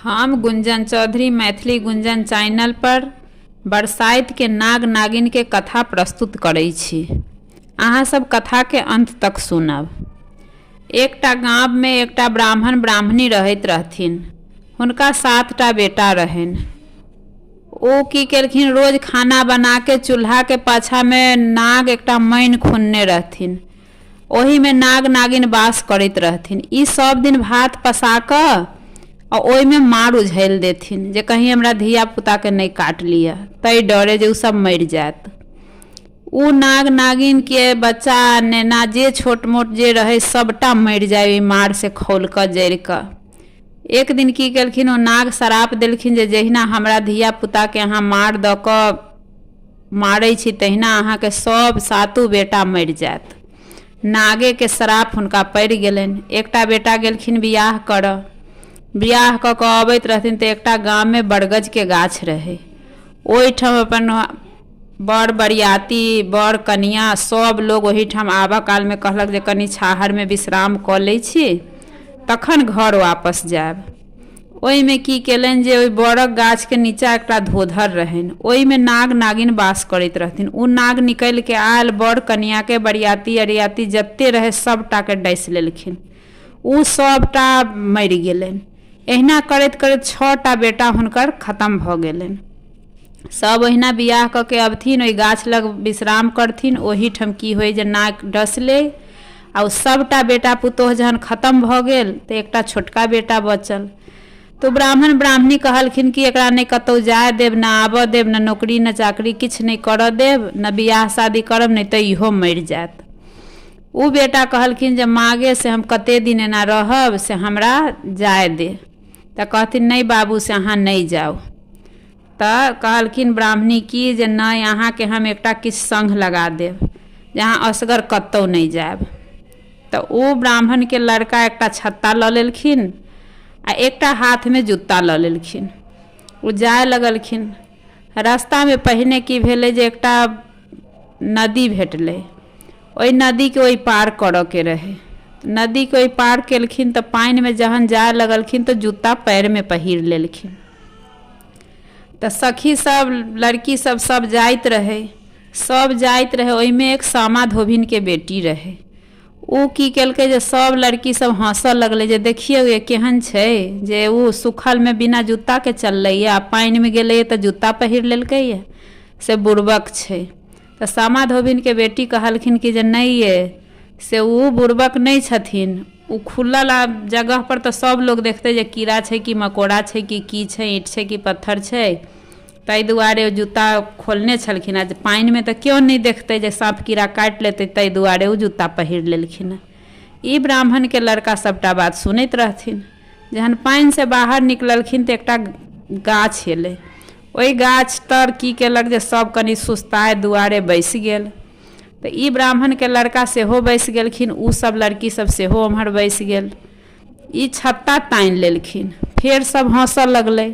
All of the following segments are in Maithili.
हम गुंजन चौधरी मैथिली गुंजन चैनल पर बरसाइतके नाग नागिनके कथा प्रस्तुत करै छी। अहाँ सब कथाके अन्त तक सुनब। एकटा गाममे एकटा ब्राह्मण ब्राह्मणी रहैत रहथिन। हुनका 7टा बेटा रहनि। ओ की केलखिन, रोज खाना बनाके चूल्हाके पाछामे नाग एकटा मैन खुनने रहथिन। ओहिमे नाग नागिन वास करैत रहथिन। ई सब दिन भात पसा कऽ आ ओहिमे मार उझलि देथिन जे कहीं हमरा धियापुताके नहि काटि लिअ, ताहि डरे जे ओ सब मरि जायत। ओ नाग नागिनके बच्चा नेना जे छोट मोट जे रहै सबटा मरि जाइ ओहि मारसँ खौलि कऽ जरि कऽ। एक दिन की केलखिन, ओ नाग श्राप देलखिन जे जहिना हमरा धियापुताके अहाँ मार दऽ कऽ मारै छी तहिना अहाँके सब सातो बेटा मरि जायत। नागेके श्राप हुनका पड़ि गेलनि। एकटा बेटा गेलखिन बियाह करऽ। बियाह कऽ कऽ अबैत रहथिन तऽ एकटा गाममे बरगदके गाछ रहै। ओहिठाम अपन बर बरियाती बर कनिआँ सब लोग ओहिठाम आबऽ कालमे कहलक जे कनि छाहरिमे विश्राम कऽ लै छी तखन घर वापस जायब। ओहिमे की केलनि जे ओहि बड़क गाछके नीचाँ एकटा धोधर रहनि, ओहिमे नाग नागिन वास करैत रहथिन। ओ नाग निकलिके आयल, बर कनिआँके बरियाती अरियाती जते रहै सभटाके डसि लेलखिन। ओ सभटा मरि गेलनि। एहिना करैत करैत 6टा बेटा हुनकर खतम भऽ गेलनि। सब ओहिना बियाह कऽ के अबथिन, ओहि गाछ लग विश्राम करथिन। ओहिठाम की होइ जे नाग डसलै आ ओ सभटा बेटा पुतोहु जहन खतम भऽ गेल तऽ एकटा छोटका बेटा बचल। तऽ ओ ब्राह्मण ब्राह्मणी कहलखिन कि एकरा नहि कतहु जाय देब, नहि आबऽ देब, नहि नौकरी नहि चाकरी किछु नहि करऽ देब, नहि बियाह शादी करब, नहि तऽ इहो मरि जायत। ओ बेटा कहलखिन जे मागे से हम कते दिन एना रहब, से हमरा जाय दे। तऽ कहथिन नहि बाबू से अहाँ नहि जाउ। तऽ कहलखिन ब्राह्मणी की जे नहि अहाँके हम एकटा किछु सङ्घ लगा देब जे अहाँ असगर कतहु नहि जायब। तऽ ओ ब्राह्मणके लड़का एकटा छत्ता लऽ लेलखिन आ एकटा हाथमे जुत्ता लऽ लेलखिन। ओ जाय लगलखिन। रास्तामे पहिने की भेलै जे एकटा नदी भेटलै। ओहि नदीके ओहि पार करऽके रहै। नदीके ओहि पार केलखिन तऽ पानिमे जहन जाय लगलखिन तऽ जुत्ता पएरमे पहिर लेलखिन। तऽ सखी सब लड़की सब सब जाइत रहै, सब जाइत रहै। ओहिमे एक सामा धोबिनके बेटी रहै। ओ की केलकै जे सब लड़की सब हँसऽ लगलै जे देखियौ ये केहन छै जे ओ सुखलमे बिना जुत्ताके चललैए आ पानिमे गेलैए तऽ जुत्ता पहिर लेलकैए, से बुड़बक छै। तऽ सामा धोबिनके बेटी कहलखिन कि जे नहि ये, से ओ बुड़बक नहि छथिन। ओ खुलल जगहपर तऽ सब लोक देखतै जे कीड़ा छै कि मकोड़ा छै कि की छै, ईंट छै कि पत्थर छै। ताहि दुआरे ओ जूता खोलने छलखिन आ पानिमे तऽ केओ नहि देखतै जे साँप कीड़ा काटि लेतै, ताहि दुआरे ओ जूता पहिर लेलखिन। ई ब्राह्मणके लड़का सभटा बात सुनैत रहथिन। जहन पानिसँ बाहर निकललखिन तऽ एकटा गाछ एलै। ओहि गाछ तर की केलक जे सब कनि सुस्ताए दुआरे बैसि गेल। तऽ ई ब्राह्मणके लड़का सेहो बैसि गेलखिन, ओ सब लड़की सब सेहो ओम्हर बैसि गेल। ई छत्ता तानि लेलखिन। फेर सब हँसऽ लगलै।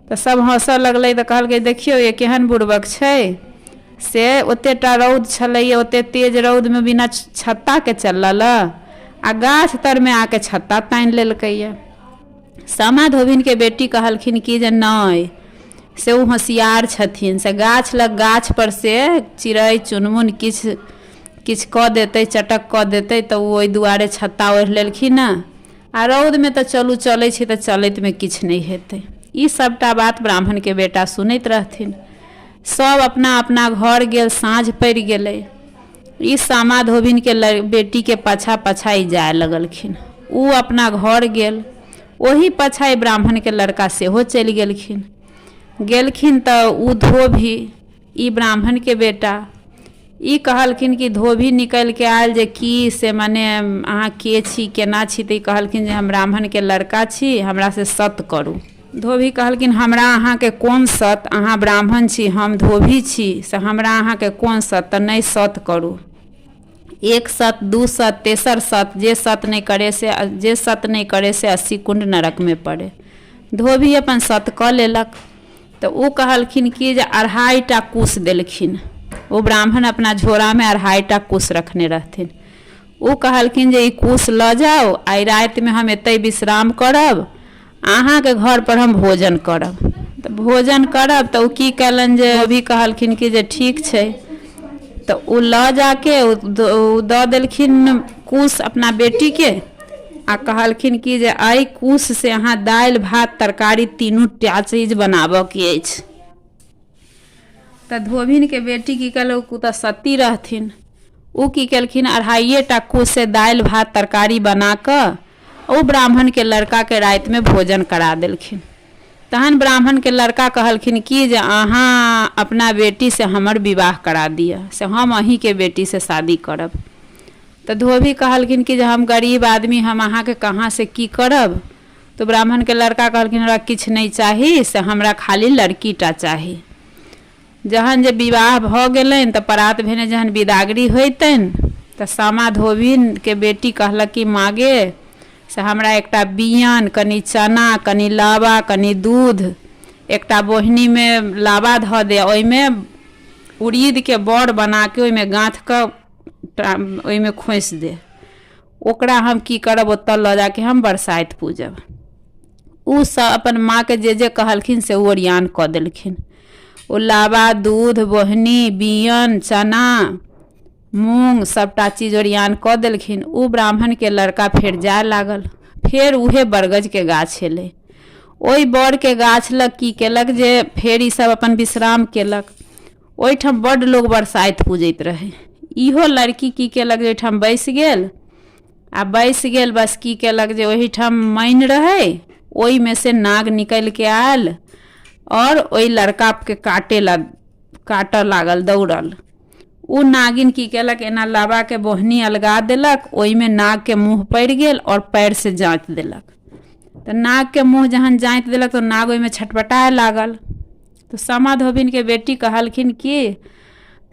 तऽ सब हँसऽ लगलै तऽ कहलकै देखियौ ये केहन बुड़बक छै, से ओतेटा रौद छलैए, ओते तेज रौदमे बिना छत्ताके चलल आ गाछ तरमे आके छत्ता तानि लेलकैए। सामा धोबिनके बेटी कहलखिन कि जे नहि, से ओ होशियार छथिन, से गाछ लग गाछ पर से चिड़ै चुनमुन किछु किछु कऽ देतै, चटक कऽ देतै, तऽ ओ ओहि दुआरे छत्ता ओढ़ि लेलखिन हँ आ रौदमे तऽ चलू चलै छी तऽ चलैतमे किछु नहि हेतै। ई सभटा बात ब्राह्मणके बेटा सुनैत रहथिन। सभ अपना अपना घर गेल। साँझ पड़ि गेलै। ई सामा धोबिनके बेटीके पाछा पाछा ई जाय लगलखिन। ओ अपना घर गेल, ओही पाछा ई ब्राह्मणके लड़का सेहो चलि गेलखिन। गेलखिन तऽ ओ धोबी, ई ब्राह्मणके बेटा, ई कहलखिन कि धोबी निकलिके आयल जे की से मने अहाँ के छी, केना छी? तऽ ई कहलखिन जे हम ब्राह्मणके लड़का छी, हमरा से सत करू। धोबी कहलखिन हमरा अहाँके कोन सत, अहाँ ब्राह्मण छी, हम धोबी छी, से हमरा अहाँके कोन सत, तऽ नहि सत करू। एक सत, दू सत, तेसर सत, जे सत नहि करे से जे सत नहि करे से 80 कुंड नरकमे पड़े। धोबी अपन सत कऽ लेलक। तऽ ओ कहलखिन कि जे 2.5 टा कुश देलखिन। ओ ब्राह्मण अपना झोरामे 2.5 टा कुश रखने रहथिन। ओ कहलखिन जे ई कुश लऽ जाउ, आइ रातिमे हम एतहि विश्राम करब। अहाँके घरपर हम भोजन करब। तऽ भोजन करब तऽ ओ की कयलनि जे धोबी कहलखिन कि जे ठीक छै। तऽ ओ लऽ जाके ओ दऽ देलखिन कुश अपना बेटीके आ कहलखिन कि जे एहि कुशसँ अहाँ दालि भात तरकारी तीनू टा चीज बनाबऽके अछि। तऽ धोबिनके बेटी की केलक, ओ तऽ सती रहथिन, ओ की केलखिन अढ़ाइए टा कुशसँ दालि भात तरकारी बना कऽ ओ ब्राह्मणके लड़काके रातिमे भोजन करा देलखिन। तहन ब्राह्मणके लड़का कहलखिन कि जे अहाँ अपना बेटीसँ हमर विवाह करा दिअ, से हम अहीँके बेटीसँ शादी करब। तऽ धोबी कहलखिन कि जे हम गरीब आदमी, हम अहाँके कहाँसँ की करब। तऽ ब्राह्मणके लड़का कहलखिन हमरा किछु नहि चाही, से हमरा खाली लड़की टा चाही। जहन जे विवाह भऽ गेलनि तऽ परात भेने जहन विदागरी होइतनि तऽ सामा धोबिनके बेटी कहलक कि माँ गे, से हमरा एकटा बियन, कनि चना, कनि लाबा, कनि दूध, एकटा बोहनीमे लाबा धऽ दे, ओहिमे उड़ीदके बड़ बनाके ओहिमे गाँथि कऽ ओहिमे खोसि दे, ओकरा हम की करब, ओतऽ लऽ जाके हम बरसाइत पूजब। ओ सब अपन माँके जे जे कहलखिन से ओ ओरियान कऽ देलखिन। ओ लाबा, दूध, बोहनी, बियन, चना, मूँग सभटा चीज ओरियान कऽ देलखिन। ओ ब्राह्मणके लड़का फेर जाय लागल। फेर उहे बरगदके गाछ एलै। ओहि बड़के गाछ लग की केलक जे फेर ईसभ अपन विश्राम केलक। ओहिठाम बड्ड लोक बरसाइत पूजैत रहै। इहो लड़की की केलक जे ओहिठाम बैसि गेल आ बैसि गेल। बस की केलक जे ओहिठाम मानि रहै, ओहिमे से नाग निकलिके आयल आओर ओहि लड़काके काटे ला काटऽ लागल, दौड़ल। ओ नागिन की केलक, एना लाबाके बोहनी अलगा देलक, ओहिमे नागके मुँह पड़ि गेल आओर पैरसँ जाँति देलक। तऽ नागके मुँह जहन जाँति देलक तऽ नाग ओहिमे छटपटाए लागल। तऽ सामा धोबिनके बेटी कहलखिन कि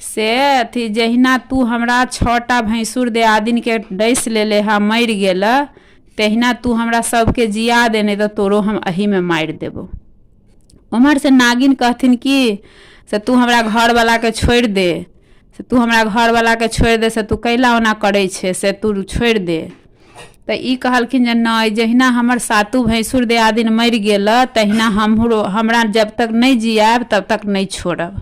से अथी जहिना तू हमरा 6टा भैंसुर दियादिनके डसि लेले हँ, मरि गेलऽ, तहिना तू हमरा सबके जिया दे, नहि तऽ तोरो हम एहिमे मारि देबौ। उम्हरसँ नागिन कहथिन कि से तू हमरा घरवलाके छोड़ि दे, से तू हमरा घरवलाके छोड़ि दे, से तू कैला ओना करै छै, से तू छोड़ि दे। तऽ ई कहलखिन जे नहि, जहिना हमर सातो भैंसुर दियादिन मरि गेल तहिना हमरो, हमरा जब तक नहि जियाएब तब तक नहि छोड़ब।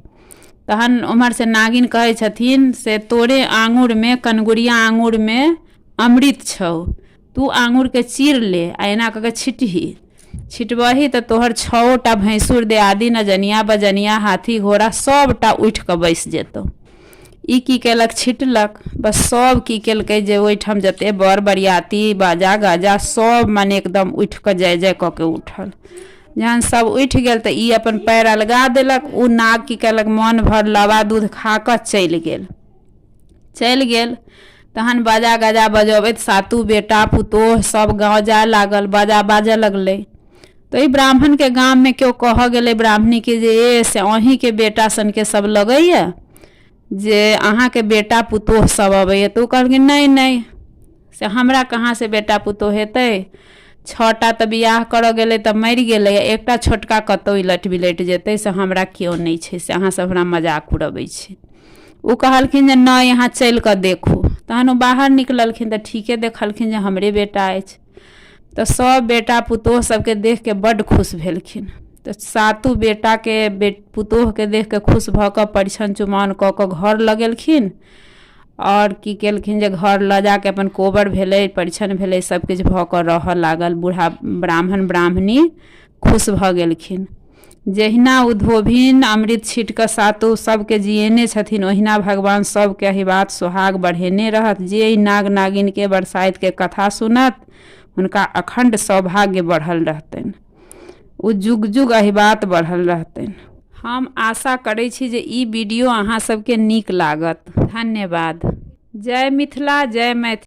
तहन ओम्हरसँ नागिन कहै छथिन से तोरे आङ्गुरमे, कनगुरिया आङ्गुरमे अमृत छौ, तू आङ्गुरके चीर ले आ एना कऽ कऽ छिटही, छिटबही तऽ तोहर 6टा भैंसुर दियादिन अजनिया बजनिया हाथी घोड़ा सभटा उठि कऽ बैसि जेतौ। ई की केलक, छिटलक। बस सब की केलकै जे ओहिठाम जते बर बरियाती बाजा गाजा सब मने एकदम उठि कऽ जय जय कऽ के उठल। जहन सब उठि गेल तऽ ई अपन पैर अलगा देलक। ओ नाग की केलक, मन भर लाबा दूध खा कऽ चलि गेल। चलि गेल तहन बाजा गाजा बजबैत सातू बेटा पुतोह सब गाँव जाय लागल, बाजा बाजऽ लगलै। तऽ ओहि ब्राह्मणके गाममे केओ कहऽ गेलै ब्राह्मणीके जे ए से अहीँके बेटा सनके सब लगैए जे अहाँके बेटा पुतोह सब अबैए। तऽ ओ कहलखिन नहि नहि, से हमरा कहाँसँ बेटा पुतोह हेतै, 6टा तऽ बियाह करऽ गेलै तऽ मरि गेलै, एकटा छोटका कतहु इलटि बिलटि जेतै, से हमरा केओ नहि छै, से अहाँ सब हमरा मजाक उड़बै छी। ओ कहलखिन जे नहि, अहाँ चलि कऽ देखू। तहन ओ बाहर निकललखिन तऽ ठीके देखलखिन जे हमरे बेटा अछि। तऽ सब बेटा पुतोह सबके देखके बड्ड खुश भेलखिन। तऽ सातो बेटाके पुतोहके देखके खुश भऽ कऽ परिछन चुमाओन कऽ कऽ घर लऽ गेलखिन। आओर की केलखिन जे घर लऽ जाके अपन कोबर भेलै, परिछन भेलै, सब किछु भऽ कऽ रहऽ लागल। बूढ़ा ब्राह्मण ब्राह्मणी खुश भऽ गेलखिन। जहिना ओ धोबिन अमृत छीट कऽ सातो सबके जियेने छथिन, ओहिना भगवान सबके अहिबात सोहाग बढ़ेने रहत। जे ई नाग नागिनके बरसाइतके कथा सुनत हुनका अखण्ड सौभाग्य बढ़ल रहतनि, ओ जुग जुग अहिबात बढ़ल रहतनि। हम आशा करै छी जे ई वीडियो अहाँ सबके नीक लागत। धन्यवाद। जय मिथिला, जय मैथिली।